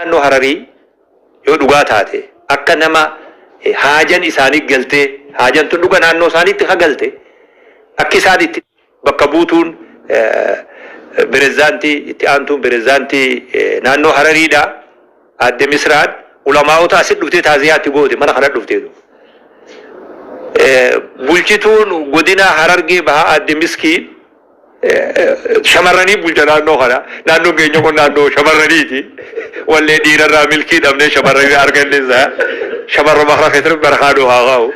Naannoo Hararii yoo dhugaa taate akka nama haajan isaanii galtee, haajan tun dhuga naannoo isaaniitti ka galte, akki isaan itti bakka buutuun pirezidaantii, itti aantuun pirezidaantii naannoo Harariidha, aadde Misraan, ulamaa'ota asit dhuftee taaziyaatti goote, mana kana dhufteetu. Bulchituun godina Harargee Bahaa aadde Miskiin shamarranii bulcha naannoo kana. Naannoon keenya kun naannoo shamarraniiti. Wallee dhiirarraa milkii dhabnee shamarranii arganne isaa shamarruma kana keessatti barakaa nu haa kaa'u.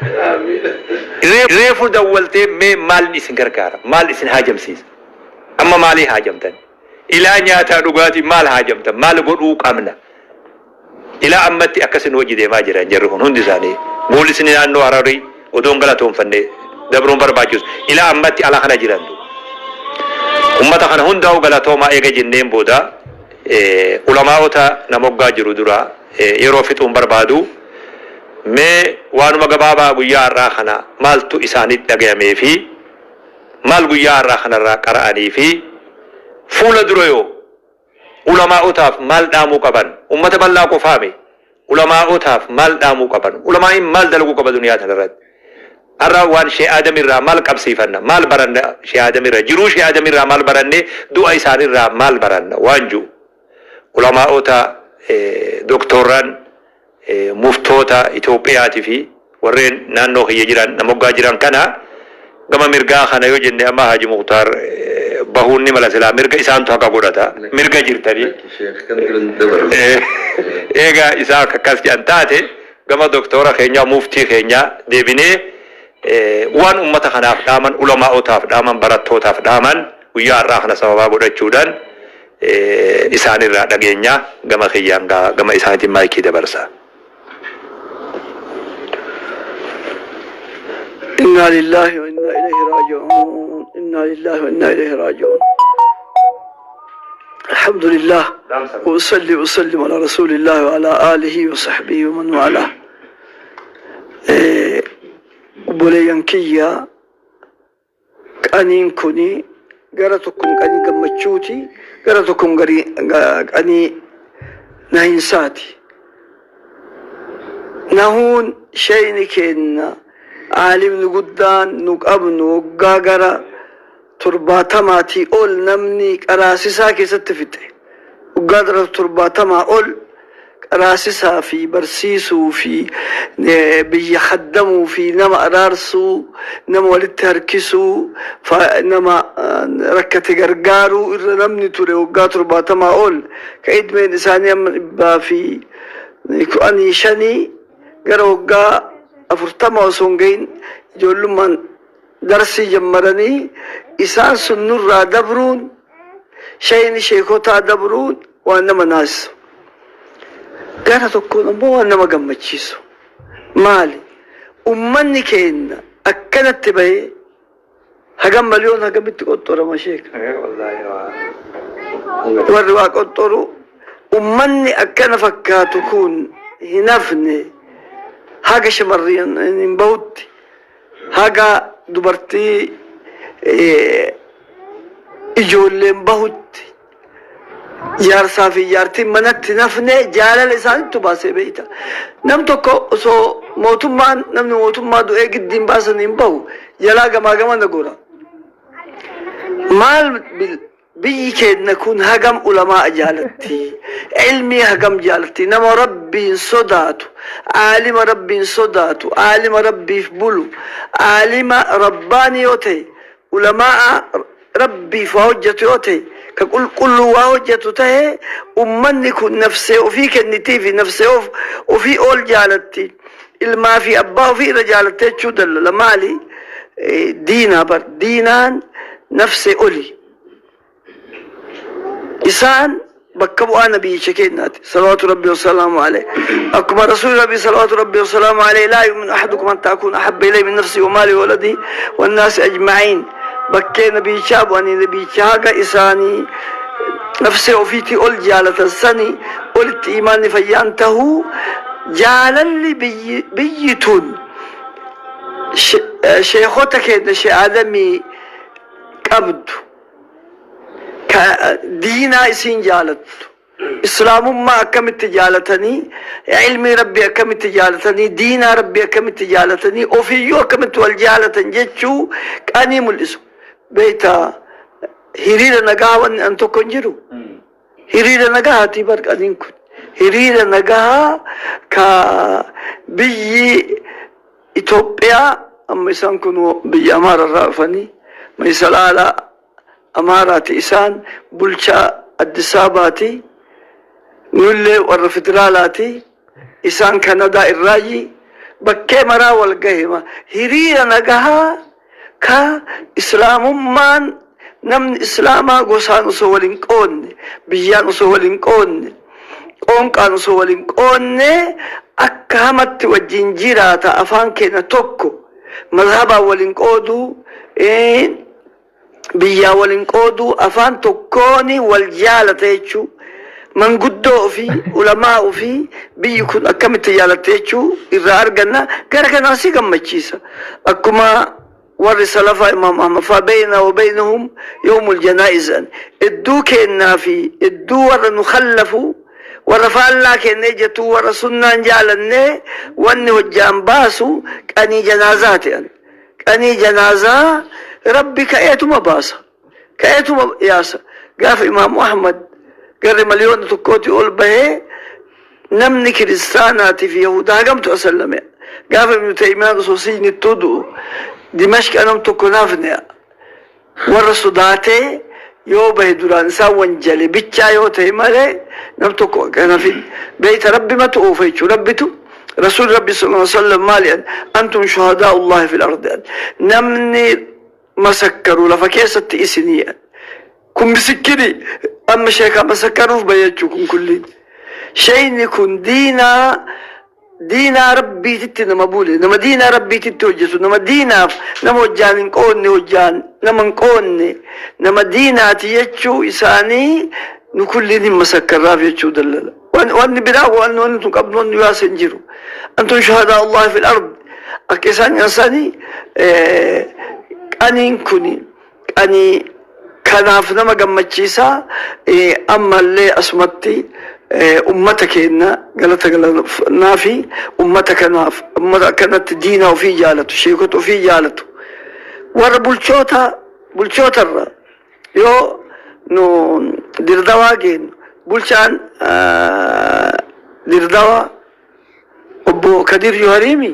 Reefu dawwaltee, mee maal isin gargaara? Maal isin haajamsiisa? Amma maalii haajamtan? Ilaa nyaataa dhugaatii maal haajamtan? Maal godhuu qabna? Ilaa ammatti akkasin hojii deemaa jiran jarri kun hundi isaanii. Poolisni naannoo Hararii odoon galatoonfanne dabruun barbaachisu. Ilaa ammatti ala kana jirantu. Ummata kana hundaa'u galatoomaa eega jenneen booda, ulamaa'ota namoggaa jiru dura yeroo fixuun barbaadu, mee waanuma gabaabaa guyyaa har'aa kana maaltu isaanitti dhagayamee fi maal guyyaa har'aa kanarraa qara'anii fi fuula dura yoo ulamaa'otaaf maal dhaamuu qaban? Ummata bal'aa qofaame, ulamaa'otaaf maal dhaamuu qaban? Ulamaa'iin maal dalaguu qaba duniyaa tanarratti? Har'a waan Shee Aadam irraa maal qabsiifanna? Maal baranna Shee Aadam irraa? Jiruu Shee Aadam irraa maal baranne? Du'a isaanirraa maal baranna? Waan jiru ulamaa'ota, doktorran, muftoota Itoophiyaatii fi warreen naannoo kiyya jiran namoggaa jiran kana gama mirgaa kana yoo jenne, amma Haji Muktaar bahuun ni mala, silaa mirga isaantu haqa godhata, mirga jirtanii. Eegaa isaa akkas jedhan taate, gama doktora keenyaa, muftii keenyaa deebinee, waan ummata kanaaf dhaaman, ulamaa'otaaf dhaaman, barattootaaf dhaaman, guyyaa har'aa kana sababaa godhachuudhaan isaanirraa dhageenya. Gama kiyyaan gama isaaniitiin maayikii dabarsa. إنا لله وإنا إليه راجعون، إنا لله وإنا إليه راجعون. الحمد لله وأصلي وأسلم على رسول الله وعلى آله وصحبه ومن والاه. Obboleeyyan kiyya, qaniin kuni gara tokkoon qanii gammachuuti, gara tokkoon qanii nahinsaati. Nahuun shayni keenna aalimni guddaan nu qabnu waggaa gara 70-tii ol namni qaraasisaa keessatti fixe, waggaa gara 70 ol qaraasisaa fi barsiisuu fi biyya haddamuu fi nama araarsuu, nama walitti harkisuu, nama rakkate gargaaruu irra namni ture waggaa 70 ol, ka idmeen isaanii amma 115, gara waggaa 40 osoo hin gahin ijoollummaan darsii jammaranii, isaan sun nurraa dabruun, shayni sheekotaa dabruun waan nama naasisu. Gara tokkoon ammoo waan nama gammachiisu. Maali? Ummanni keenya akkanatti bahee hagam miliyoon hagamitti qoxxorama, sheeka? Warri waa qoxxoru, ummanni akkana fakkaatu kun hin hafne. Haga shamarri hin bahutti, haga dubartii ijoolleen bahutti, jaarsaa fi jaartiin manatti hin hafne, jaalala isaanittu baasee beeyta. Nam tokko osoo mootummaan, namni mootummaa du'ee giddiin baasan hin bahu, jalaa gamaa gamana gora. Maal biyyi keenya kun hagam ulamaa jaalatti, ilmii hagam jaalatti, nama Rabbiin sodaatu, aalima Rabbiin sodaatu, aalima Rabbiif bulu, aalima rabbaanii yoo ta'e, ulamaa Rabbiif waa hojjetu yoo ta'e, ka qulqulluu waa hojjetu ta'e, ummanni kun nafsee ofii kennitii fi nafsee ofii ol jaalatti, ilmaa fi abbaa ofii irra jaalatte jechuu dallala. Maali? Diinaa bar, diinaan nafsee oli. Isaan bakka bu'aa nabiyyicha keenyaati salawaatu Rabbi wasalaamu alayh. Akkuma rasuuli Rabbi salawaatu Rabbi wasalaamu alayh, "لا يؤمن أحدكم حتى أكون أحب إليه من نفسه وماله وولده والناس أجمعين". Bakkee nabiyyichaa bu'anii, nabiyyicha haga isaanii nafsee ofiitii ol jaalatan sani olitti imaanni fayyaan tahuu jaalalli biyyi tun sheekota keenya shee Aadamii qabdu, ka diinaa isiin jaalattu. Islaamummaa akkamitti jaalatanii, ilmii Rabbii akkamitti jaalatanii, diinaa Rabbii akkamitti jaalatanii, ofiyyuu akkamitti wal jaalatan jechuu qanii mul'isu. Beektaa, hiriira nagaa wanni an tokko hin jiru. Hiriira nagahaatii bar qaniin kun. Hiriira nagahaa ka biyyi Itoophiyaa, amma isaan kun biyya Amaara irraa dhufanii, Mayisalaalaa Amaaraati, isaan bulchaa Addis Ababaati, nullee warra federaalaati, isaan Kanadaa irraayyi, bakkee maraa wal gahe. Hiriira nagahaa ka Islaamummaan, namni Islaamaa gosaan osoo wal hin qoodne, biyyaan osoo wal hin qoodne, qoonqaan osoo wal hin qoodne akka hamatti wajjin jiraata. Afaan keenya tokko, mazhabaan wal hin qoodu, biyyaa wal hin qoodu, afaan tokkoon wal jaalata jechuu, manguddoo ofii, ulamaa ofii biyyi kun akkamitti jaalatte jechuu irraa arganna. Gara kanaan si gammachiisa. Akkuma warri salafaa, Imaam Ahmad faa, "بيننا وبينهم يوم الجنائز", idduu kennaa fi idduu warra nu kallafu, warra faallaa kennee jettu, warra sunnaan jaalannee, wanni hojjaan baasu qanii janaazaa ta'an. Qanii janaazaa Rabbi ka'eetuma baasa, ka'eetuma yaasa. Gaafa Imaamu Ahmad garri 1 million ol bahee, namni kiristaanaatii fi Yahudaa hagamtu asallame. Gaafa Ibnu Taymiyaan osoo siynittuu du'u, Dimashqa nam tokko naafne. Warra sodaatee yoo bahe, duraan isaan wanjale bichaa yoo ta'e malee, nam tokko kan hafin. Beeyta, Rabbi matu oofa jechuu. Rabbitu, Rasuul Rabbi صلى الله عليه وسلم maali? "أنتم شهداء الله في الأرض", namni masakkaru lafa keessatti isinii. Kun misikkinii amma sheekaa masakkaruuf bahe jechuu. Kun kulliin shayni kun diinaa Rabbiititti nama bule, nama diinaa Rabbiititti hojjetu, nama diinaaf, nama hojjaan hin qoodne, hojjaan nama hin qoodne, nama diinaati jechuu isaanii nu kulliin hin masakkarraaf jechuu dallala. Wanni biraa wanni tun qabnu, wanni yaasa hin jiru. "أنتم شهداء الله في الأرض" akka isaan nyaasanii. Qaniin kuni qanii kanaaf nama gammachiisaa. Ammallee asumatti ummata keenya galata galanaa fi ummata kanaaf, ummata akkanatti diina ofii jaalatu, sheekota ofii jaalatu, warra bulchoota, bulchootarra yoo nu Dirdawaa geenyu, bulchaan Dirdawaa obbo Kadir Yohariimi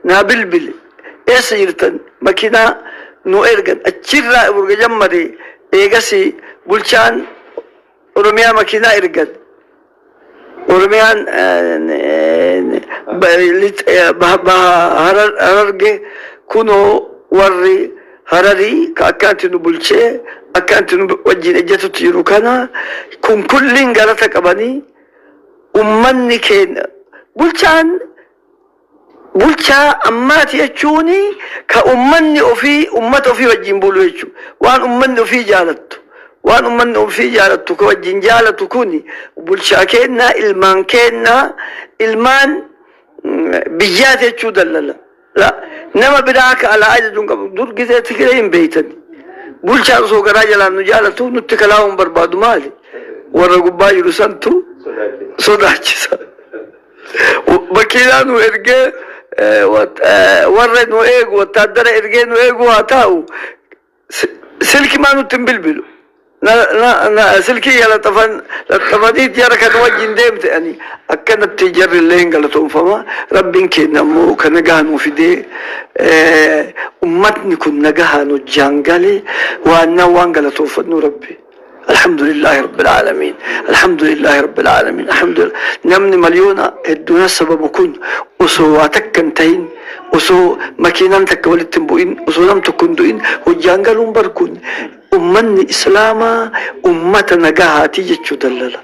naa bilbile, "Eessa jirtan?" Makiinaa nu ergan. Achirraa urga jammade. Eegasi bulchaan Oromiyaa makiinaa ergan. Oromiyaan Hararge kunoo, warri Hararii ka akkanatti nu bulchee, akkanatti nu wajjin ejjetutti jiru kana, kun kulliin galata qabanii. Ummanni keenya bulchaan, bulchaa ammaati jechuun ka ummanni ofii, ummata ofii wajjin bulu jechuudha. Waan ummanni ofii jaalattu, waan ummanni ofii jaalattu ka wajjin jaalatu kun bulchaa keenna, ilmaan keenna, ilmaan biyyaati jechuu dallala. Nama biraa akka alaa ajaju hin qabu. Dur gisee Tigiree hin beeytan. Bulchaan osoo garaa jalaan nu jaalatu nutti kalaa'uu hin barbaadu. Maali? Warra gubbaa jiru santu sodaachisa. Makiinaa nu ergee, warra nu eegu, wattaaddara ergee nu eegu haa taa'u. Silki maa nutti hin bilbilu. Silkii laxafan laxafanii jara kan wajjin deemte ani akkanatti jarri illee hin galatoonfama. Rabbiin keenya ammoo ka nagaa nuu fidee, ummatni kun nagahaan hojjaan gale, waan waan galatoonfannu Rabbi. الحمد لله رب العالمين، الحمد لله رب العالمين، الحمد لله. Namni miliyoona hedduun sababu kun osoo waa takka hin tahin, osoo makiinaan takka walitti hin bu'in, osoo nam tokko hin du'in hojjaan galuun bar kun ummanni Islaamaa ummata nagahaati jechuu dallala.